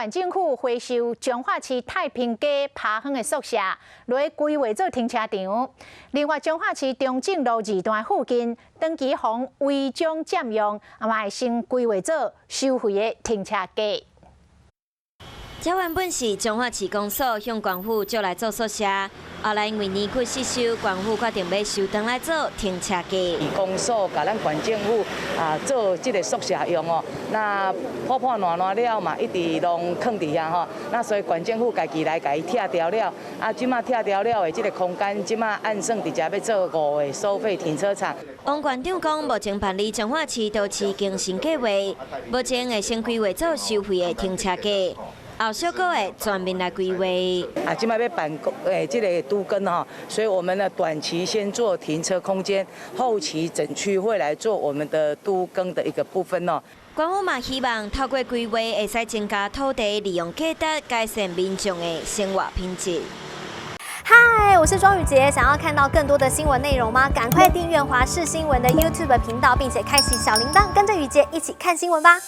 縣政府回收彰化市太平街扒園的宿舍，來規劃做停車場。另外，彰化市中正路二段附近長期予違章佔用，嘛會先規劃做收費的停車格。這原本是彰化市公所向縣府借來做宿舍，後來因為年久失修，縣府決定欲收轉來做停車格。公所共咱縣政府啊做這个宿舍用哦，那破破爛爛了嘛，一直攏囥佇遐吼，那所以縣政府家己來共伊拆掉了，啊，這馬拆掉了的這个空間，這馬按算佇遮欲做五个收費停車場。王縣長講，目前辦理彰化市都市更新計劃，目前會先規劃做收費的停車格。後續閣會全面來規劃。啊，這擺欲辦誒，這个都更吼，所以我們呢短期先做停車空間，後期整區會來做我們的都更的一個部分哦。縣府嘛希望透過規劃，會使增加土地利用價值，改善民眾的生活品質。嗨，我是莊宇潔，想要看到更多的新聞內容嗎？趕快訂閱華視新聞的 YouTube 頻道，並且開啟小鈴鐺，跟着宇潔一起看新聞吧。